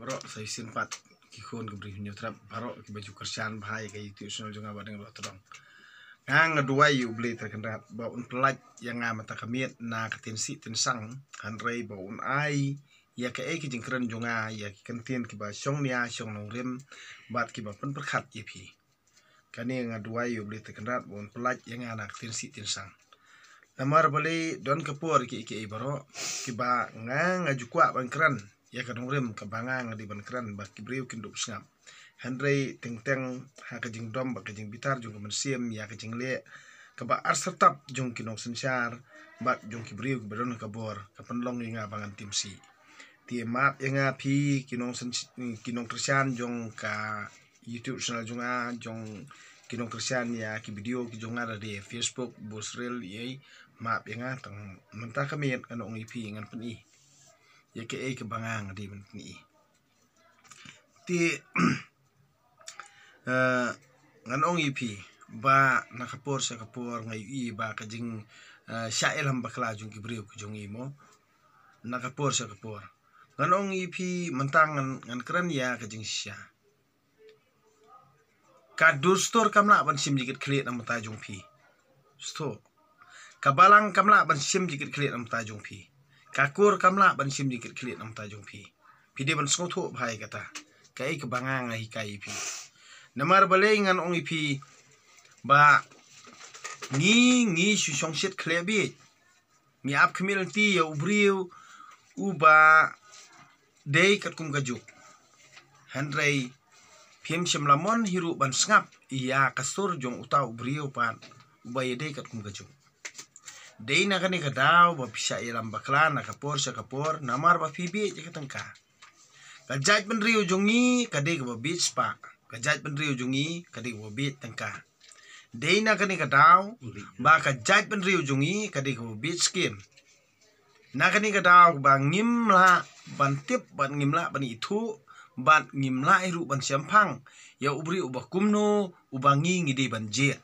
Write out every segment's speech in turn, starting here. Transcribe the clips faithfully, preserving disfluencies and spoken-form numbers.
Baroh sa shisien pat ki khun ki briew hynñiew trep baroh kiba ju kyrshan bha ïa ka YouTube channel jong nga Bahdeng Rohtdong. Nga nga duwai ïa U Blei Trai Kynrad ba un pyllait ïa nga mynta ka miet na ka ktien sih ktien sang, hynrei ba un ai ïa kaei ka jingkren jong nga ïa ki kyntien kiba shong nia shong nongrim bad kiba pynpyrkhat ïa phi. Kane nga duwai ïa U Blei Trai Kynrad ba un pyllait ïa nga na ka ktien sih ktien sang. Namar balei don ka por kiei kiei baroh kiba nga nga ju kwah ban kren ïa ka nongrim kaba nga nga dei ban kren ba ki briew kin dup sngap. Hynrei teng teng ha ka jingdom bad ka jingbitar jong ka mynsiem ïa ka jingleh kaba arsyrtap jong ki nongsynshar bad jong ki briew kiba don ha ka bor ka pynlong ïa nga ba ngan tim sih. Te map ïa nga phi ki nong syn-, ki nongkyrshan jong ka YouTube channel jong nga, jong ki nongkyrshan ïa ki video ki jong nga da dei Facebook, bus reel, ïa, map ïa nga tang mynta ka miet ngan ong ïa phi ngan pyni ïa kaei kaba nga nga dei ban pyni. Te eh, ngan ong ïa phi ba na ka por sha ka por nga ïohi ba ka jing eh, shah ïalam bakla jong ki briew ki jong i mo. Na ka por sha ka por ngan ong ïa phi mynta ngan, ngan kren ïa ka jingshisha. Ka dur stor kam lah ban shim jingkit khlieh na mynta jong phi. Stor. Ka balang kam lah ban shim jingkit khlieh na mynta jong phi. Ka kur kam lah ban shim jingkit khlieh na mynta jong phi. Phi dei ban sngewthuh bha ïa kata. Kaei kaba nga nga hikai ïa phi. Namar balei ngan ong ïa phi ba ngi ngi shu shongshit khleh bieit. Ngi ap khmih lynti ïa u briew uba dei katkum ka juk. Hynrei phim shym la mon hi ruh ban sngap ïa ka sur jong uta u briew pat uba ïadei katkum ka juk. Dei na kane ka daw ba phi shah ïalam bakla na ka por sha ka por namar ba phi bieit ïa ka tyngka. Ka jaitbynriew jong ngi ka dei kaba bieit spah. Ka jaitbynriew jong ngi ka dei kaba bieit tyngka. Dei na kane ka daw ba ka jaitbynriew jong ngi ka dei kaba bieit skim. Na kane ka daw ba ngim lah ban tip bad ngim lah ban ithuh bad ngim lah hi ruh ban shemphang ïa u briew uba kumno uba ngi ngi dei ban jied.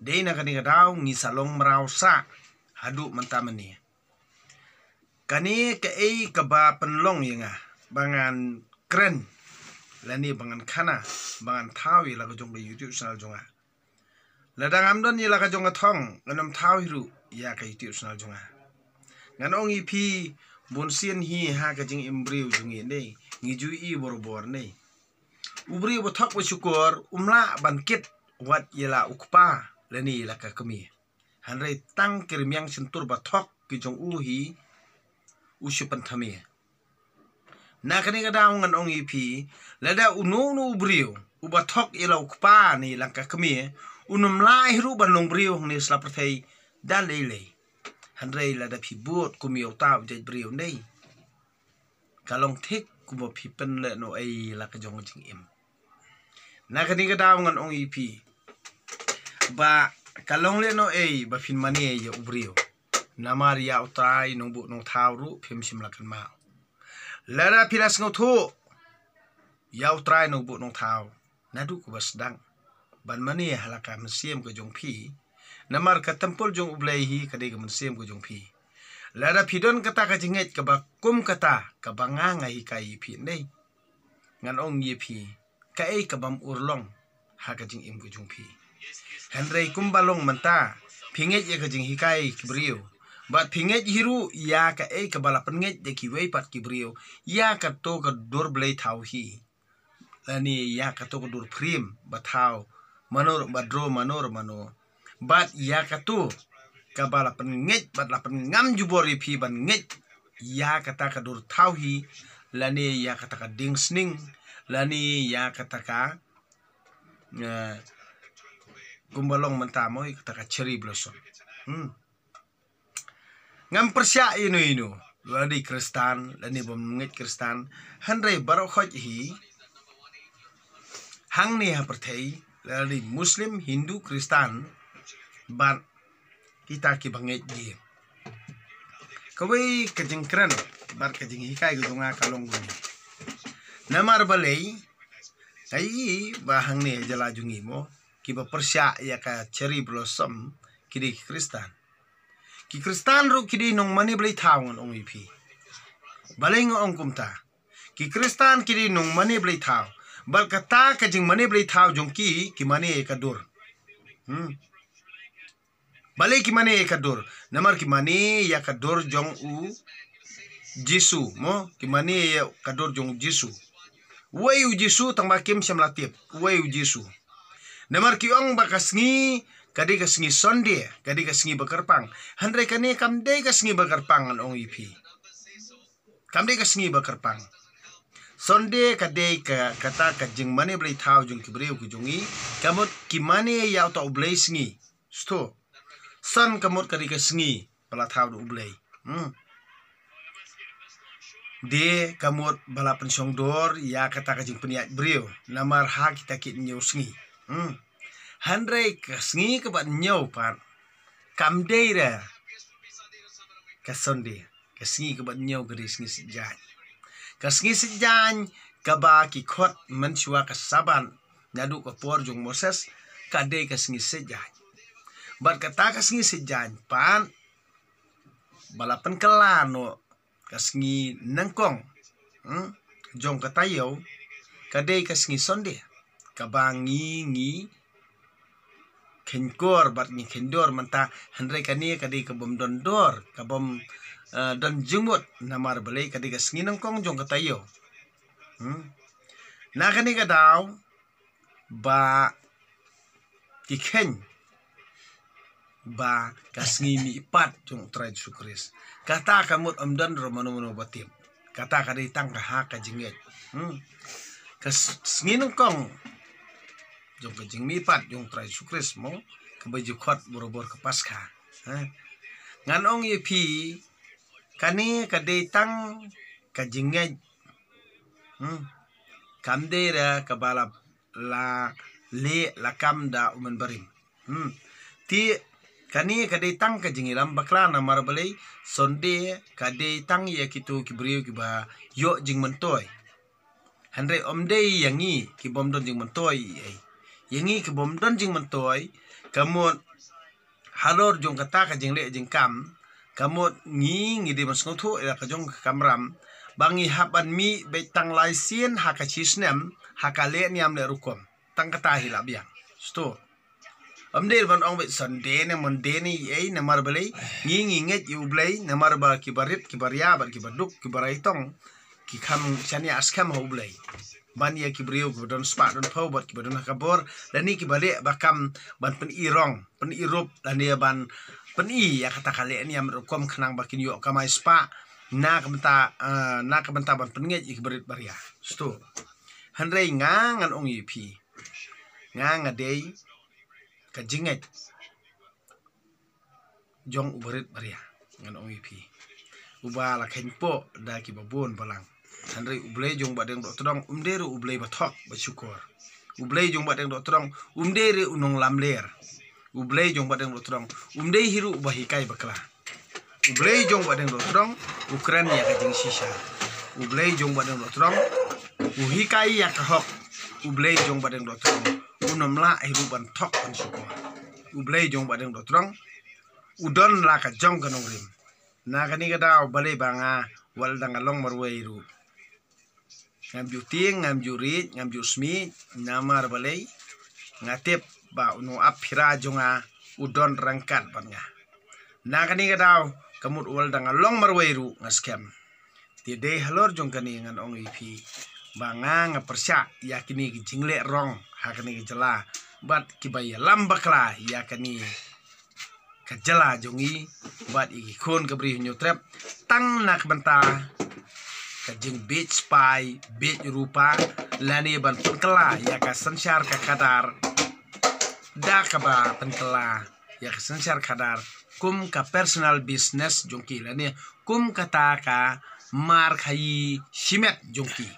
Dei na kane ka daw ngi sa long mraw sah haduh mynta mynne. Kane kaei kaba pynlong ïa nga ba ngan kren lane ba ngan khana ba ngan thaw ïa la ka jong ka YouTube channel jong nga. Lada ngam don ïa la ka jong ka thong ngan ym thaw hi ruh ïa ka YouTube channel jong nga. Ngan ong ïa phi bun sien hi ha ka jingim briew jong ngi ne ngi ju i bor bor ne. U briew ba thok ba shukor um lah ban kit wat ïa la u kpa lane ïa la ka kmie. Hynrei tang ki rmiang shyntur ba thok ki jong u hi u shu pynthame. Na kane ka daw ngan ong ïa phi lada uno uno u briew uba thok ïa la u kpa ne ïa la ka kmie un ym lah hi ruh ban long briew hangne sla pyrthei da lei lei. Hynrei lada phi bud kum ïa uta u jait briew ne ka long thik kumba phi pynleh noh ei la ka jong ka jingim. Na kane ka daw ngan ong ïa phi ba ka long leh noh ei ba phin mane ïa u briew. Namar ïa u Trai Nongbuh Nongthaw ruh phim shym la kynmaw. Lada phi la sngewthuh ïa u Trai Nongbuh Nongthaw naduh kaba sdang ban mane ha la ka mynsiem ka jong phi. Namar ka templ jong U Blei hi ka dei ka mynsiem ka jong phi. Lada phi don kata ka jingngeit kaba kum kata kaba nga nga hikai ïa phi ne ngan ong ïa phi kaei kabym urlong ha ka jingim ka jong phi. Hynrei kumba long mynta phi ngeit ïa ka jinghikai ki briew bad phi ngeit hi ruh ïa kaei kaba la pynngeit da kiwei pat ki briew ïa kato ka dur blei thaw hi. Lane ïa kato ka dur phrim ba thaw mano ba dro mano mano. Bad ïa kato kaba la pynngeit bad la pynngam jubor ïa phi ban ngeit ïa kata ka dur thaw hi lane ïa kata ka dieng sning lane ïa kata ka eh, kumba long mynta mo ïa kata ka cherry blossom. Hmm. Ngam pyrshah ïa ino ino lada dei Khristan lane bym ngeit Khristan. Hynrei baroh khoit hi hangne ha pyrthei lada dei Muslim, Hindu, Khristan bad kita kiba ngeit Jiw. Kawei ka jingkren bad ka jinghikai ka jong nga ka long kumne. Namar balei ka i ba hangne ha jylla jong ngi mo kiba pyrshah ïa ka cherry blossom ki dei ki Khristan. Ki Khristan ruh ki dei nongmane blei thaw ngan ong ïa phi. Balei nga ong kumta? Ki Khristan ki dei nongmane blei thaw. Bad kata ka jingmane blei thaw jong ki, ki mane ïa ka dur. Hmm. Balei ki mane ïa ka dur? Namar ki mane ïa ka dur jong u Jisu, mo? Ki mane ïa ka dur jong u Jisu. Uei u Jisu? Tang ba kim shym la tip uei u Jisu. Namar ki ong ba ka sngi ka dei ka sngi Sunday, ka dei ka sngi ba kyrpang. Hynrei kane kam dei ka sngi ba kyrpang, ngan ong ïa phi. Kam dei ka sngi ba kyrpang. Sunday ka dei ka, kata ka jingmane blei thaw jong ki briew ki jong ngi. Ka mut ki mane ïa uta u blei sngi. Sngewthuh. Sun ka mut ka dei ka sngi ba la thaw da u blei. Hmm. Dei ka mut ba la pynshong dur ïa kata ka jingpynïaid briew namar ha kita ki hynñiew sngi. Hmm. Hynrei ka sngi kaba hynñiew pat kam dei re ka Sunday. Ka sngi kaba hynñiew ka dei sngi Siej Jaiñ. Ka sngi Siej Jaiñ kaba ki khot mynshuwa ka Sabbath, naduh ka por jong Moses, ka dei ka sngi Siej Jaiñ. Bad kata ka sngi Siej Jaiñ pat ba la pynkylla noh ka sngi nyngkong, hmm, jong ka taïew, ka dei ka sngi Sunday. Kaba ngi, ngi kheiñkor bad ngi kheiñdur mynta, hynrei kane ka dei ka bym don dur, ka bym, eh, don jingmut, namar balei? Ka dei ka sngi nyngkong jong ka taïew. Hmm. Na kane ka daw ba ki kheiñ ba ka sngi mihpat jong u Trai Jisu Khrist. Kata ka mut ym don ruh mano mano ba tip. Kata ka dei tang ka ha ka jingngeit. Hmm. Ka s-, sngi nyngkong jong ka jingmihpat jong u Trai Jisu Khrist, mo, kaba ju khot barabor ka Paskha. Ha? Ngan ong ïa phi, kane ka dei tang ka jingngeit. Hmm. Kam dei re kaba la, la leh la kam da u mynbarim. Hmm. Te kane ka dei tang ka jingïalam bakla, namar balei? Sunday ka dei tang ïa kito ki briew kiba ïoh jingmyntoi. Hynrei ym dei ïa ngi ki bym don jingmyntoi ei. Ïa ngi ki bym don jingmyntoi, ka mut halor jong kata ka jingleh jingkam, ka mut ngi, ngi dei ban sngewthuh ïa ka jong ka kamram ba ngi hap ban mih beit tang lai sien ha ka shi snem ha ka leh niam leh rukom. Tang kata hi la biang. Sngewthuh. Ym dei ban ong beit Sunday ne Monday ne ei, namar balei? Ngi, ngi ngeit ïa u Blei, namar ba kiba rit, kiba ria bad kiba duk, kiba raitong, ki kham shaniah skhem ha u Blei. Ban ïa ki briew kiba don spah don phew bad kiba don ha ka bor, lane kiba leh ba kam ban pyni rong, pyni rup, lane ban pyni ïa kata ka leh niam rukom khnang ba kin ïoh kamai spah na ka bynta, eh, na ka bynta ban pynngeit ïa kiba rit ba ria. Sngewthuh. Hynrei nga ngan ong ïa phi, nga, nga dei ka jingngeit jong u barit baria, ngan ong ïa phi. Uba la kheiñpoh da kiba bun balang. Hynrei u Blei jong Bahdeng Dohtdong um dei ruh u Blei ba thok ba shukor. U Blei jong Bahdeng Dohtdong um dei ruh u nonglamler. U Blei jong Bahdeng Dohtdong um dei hi ruh uba hikai bakla. U Blei jong Bahdeng Dohtdong u kren ïa ka jingshisha. U Blei jong Bahdeng Dohtdong u hikai ïa ka hok. U Blei jong Bahdeng Dohtdong un ym lah hi ruh ban thok ban shukor. U Blei jong Bahdeng Dohtdong u don la ka jong ka nongrim. Na kane ka daw balei ba nga wat la dang ka long marwei ruh, ngam ju tieng, ngam ju rit, ngam ju smiej, namar balei? Nga tip ba u nongap phira jong nga u don ryngkat bad nga. Na kane ka daw ka mut wat la dang ka long marwei ruh nga skhem. Te dei halor jong kane ngan ong ïa phi ba nga, nga pyrshah ïa kine ki jingleh rong ha kane ka jylla bad kiba ïalam bakla ïa kane ka jylla jong ngi bad ïa ki khun ka Bri Hynñiewtrep tang na ka bynta ka jingbiej spah biej rupa lane ban pynkylla ïa ka synshar ka khadar. Da kaba pynkylla ïa ka synshar khadar kum ka personal business jong ki lane kum kata ka mar khaïi shimet jong ki.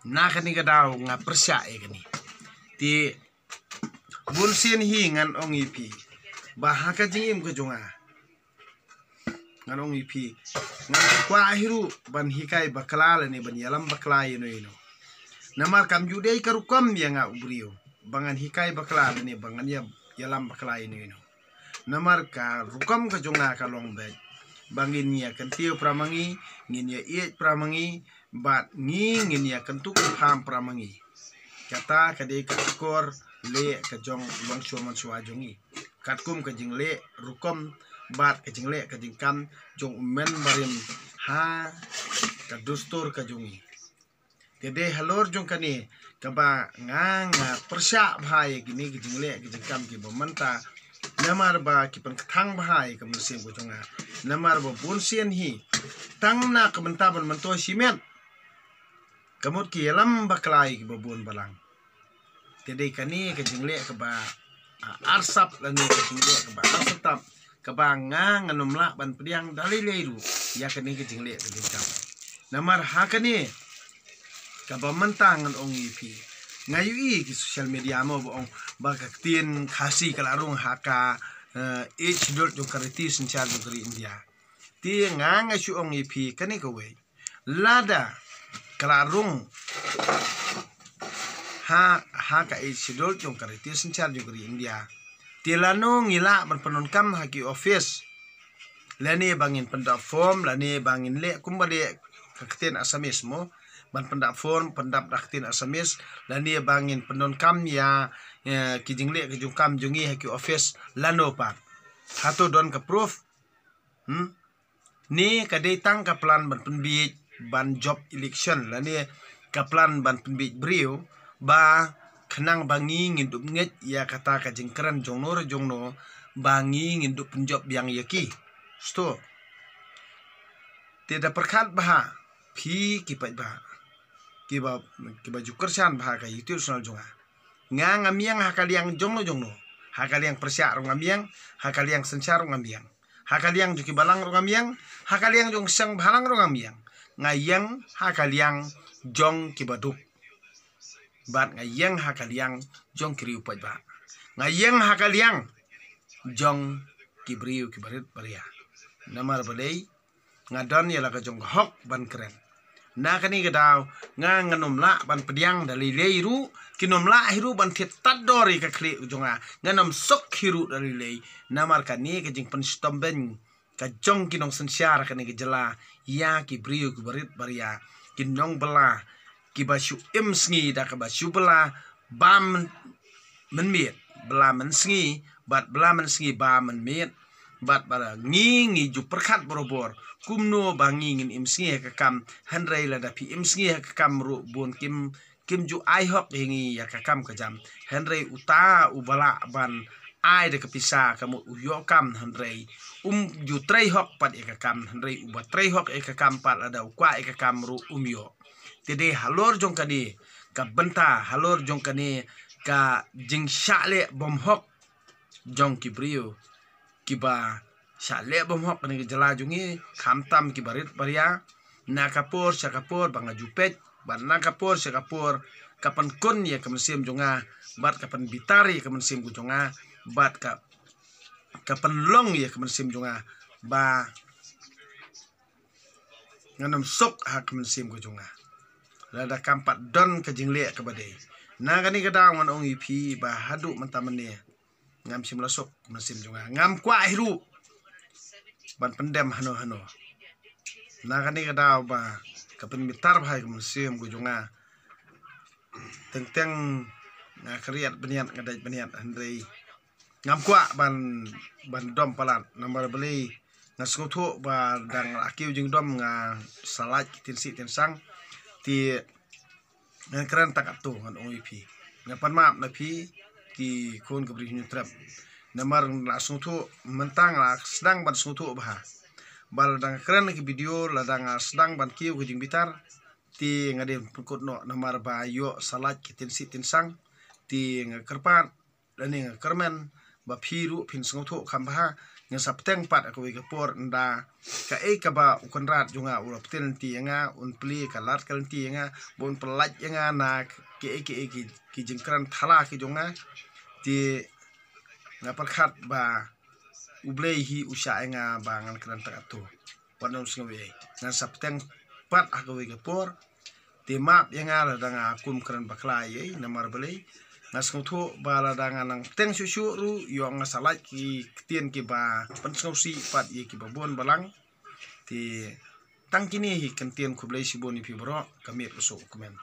Na kane ka daw nga pyrshah ïa kane. Te bunsien hi ngan ong ïa phi ba ha ka jingim ka jong nga, ngan ong ïa phi, ngan kwah hi ruh ban hikai bakla lane ban ïalam bakla ïano ïano. Namar kam ju dei ka rukom ïa nga u briew ba ngan hikai bakla lane ba ngan ïa, ïalam bakla ïano ïano. Namar ka rukom ka jong nga ka long beit ba ngin ïa kyntiew para ma ngi, ngin ïa ïeit para ma ngi, bad ngi ngin ïa kyntu kyrpad para ma ngi. Kata ka dei ka akor leh ka jong u nongshwa manswa jong ngi. Katkum ka jingleh rukom bad ka jingleh ka jingkam jong u mynbarim ha ka dustur ka jong ngi. Te dei halor jong kane kaba nga nga pyrshah bha ïa kine ki jingleh ki jingkam kiba mynta. Namar ba ki pynkthang bha ïa ka mynsiem ka jong nga. Namar ba bun sien hi tang na ka bynta ban myntoi shimet, ka mut ki ïalam bakla ïa kiba bun balang. Te dei kane ka jingleh kaba, ah, arsap lane ka jingleh kaba arsap tap kaba nga ngan ym lah ban pdiang da lei lei ruh ïa kane ka jingleh ka jingkam. Namar ha kane kaba mynta ngan ong ïa phi, nga ïohi ki social media mo ba ong ba ka ktien Khasi ka la rung ha ka, eh, Eighth Schedule jong ka riti synshar jong ka ri India. Te nga nga shu ong ïa phi kane kawei, lada ka la rung ha, ha ka Eighth Schedule jong ka riti synshar jong ka ri India, te lano ngi lah ban pyndonkam ha ki office? Lane ba ngin pyndap form, lane ba ngin leh kumba leh ka ktien Assamese mo, ban pyndap form, pyndap da ktien Assamese, lane ba ngin pyndonkam ïa, eh, ki jingleh ki jingkam jong ngi ha ki office, lano pat? Hato don ka proof? Hmm? Ne ka dei tang ka plan ban pynbiej ban jop election, lane ka plan ban pynbiej briew ba khnang ba ngi ngin dup ngeit ïa kata ka jingkren jongno re jongno ba ngi ngin dup pynjop biang ïa ki. Sto. Te da pyrkhat bha phi ki paidbah kiba, kiba ju kyrshan bha ka YouTube channel jong nga. Nga ngam ïeng ha ka liang jongno jongno. Ha ka liang pyrshah ruh ngam ïeng, ha ka liang synshar ruh ngam ïeng. Ha ka liang jong ki balang ruh ngam ïeng, ha ka liang jong seng bhalang ruh ngam ïeng. Nga ïeng ha ka liang jong kiba duk. Bad nga ïeng ha ka liang jong ki riew paidbah. Nga ïeng ha ka liang jong ki briew kiba rit baria. Namar balei? Nga don ïa la ka jong ka hok ban kren. Na kane ka daw nga ngan ym lah ban pdiang da lei lei ruh, kin ym lah hi ruh ban thied tad dor ïa ka khlieh jong nga. Ngan ym suk hi ruh da lei lei. Namar kane ka jingpynshitom beiñ ka jong ki nongsynshar kane ka jylla ïa ki briew kiba rit baria, ki nongbylla kiba shu im sngi da kaba shu bylla ba mynmiet, bylla mynsngi bad bylla mynsngi ba mynmiet. Bad ba ngi ngi ju pyrkhat barabor kumno ba ngi ngin im sngi ha ka kam, hynrei lada phi im sngi ha ka kam ruh bun kim, kim ju ai hok ïa ngi ïa ka kam ka jam. Hynrei uta uba lah ban ai da ka pisa ka mut u ïoh kam, hynrei um ju trei hok pat ïa ka kam, hynrei uba trei hok ïa ka kam pat lada u kwah ïa ka kam ruh um ïoh. Te dei halor jong kane ka bynta, halor jong kane ka jingshah leh bymhok jong ki briew kiba shah leh bymhok kane ka jylla jong ngi, khamtam kiba rit baria, na ka por sha ka por ba nga ju peit, bad na ka por sha ka por ka pynkun ïa ka mynsiem jong nga, bad ka pynbitar ïa ka mynsiem ka jong nga, bad ka, ka pynlong ïa ka mynsiem jong nga ba ngan ym suk ha ka mynsiem ka jong nga. Lada kam pat don ka jingleh kaba dei. Na kane ka daw ngan ong ïa phi ba haduh mynta mynne ngam shym la suk ka mynsiem jong nga, ngam kwah hi ruh ban pyndem hano hano. Na kane ka daw ba ka pynbitar bha ïa ka mynsiem ka jong nga. Teng teng nga khriat bniat, nga dait bniat, hynrei ngam kwah ban, ban dom palat. Namar balei? Nga sngewthuh ba dang la kiew jingdom nga sa lait ki tiensi tiensang. Te ngan kren tang katto, ngan ong ïa phi, nga pan map na phi ki khun ka Bri Hynñiewtrep. Namar la sngewthuh, mynta la sdang ban sngewthuh bha ba la dang kren ki video, la dang sdang ban kiew ki jingbitar, te nga dei pynkut noh, namar ba ïoh sa lait ki tiensi tiensang. Te nga kyrpad lane nga kyrmen ba phi ruh phin sngewthuh kham bha. Ngan sa bteng pat ha kawei ka por, ynda kaei kaba u Kynrad jong nga u la pynthikna ïa nga, un plie ka lad ka lynti ïa nga, ba un pynlait ïa nga na kaei kaei ki, ki jingkren thala ki jong nga. Te nga pyrkhat ba U Blei hi u shah ïa nga ba ngan kren tang katto. Wat nym sngew ei, ngan sa bteng pat ha kawei ka por. Te map ïa nga lada nga kum kren bakla ei, namar balei? Nga sngewthuh ba lada nga nang bteng shuh shuh ruh, ïoh nga sa lait ki ktien kiba pynsngewsih pat ïa kiba bun balang. Te Tang kine hi kyntien, khublei shibun ïa phi baroh, ka miet ka suh, kmen.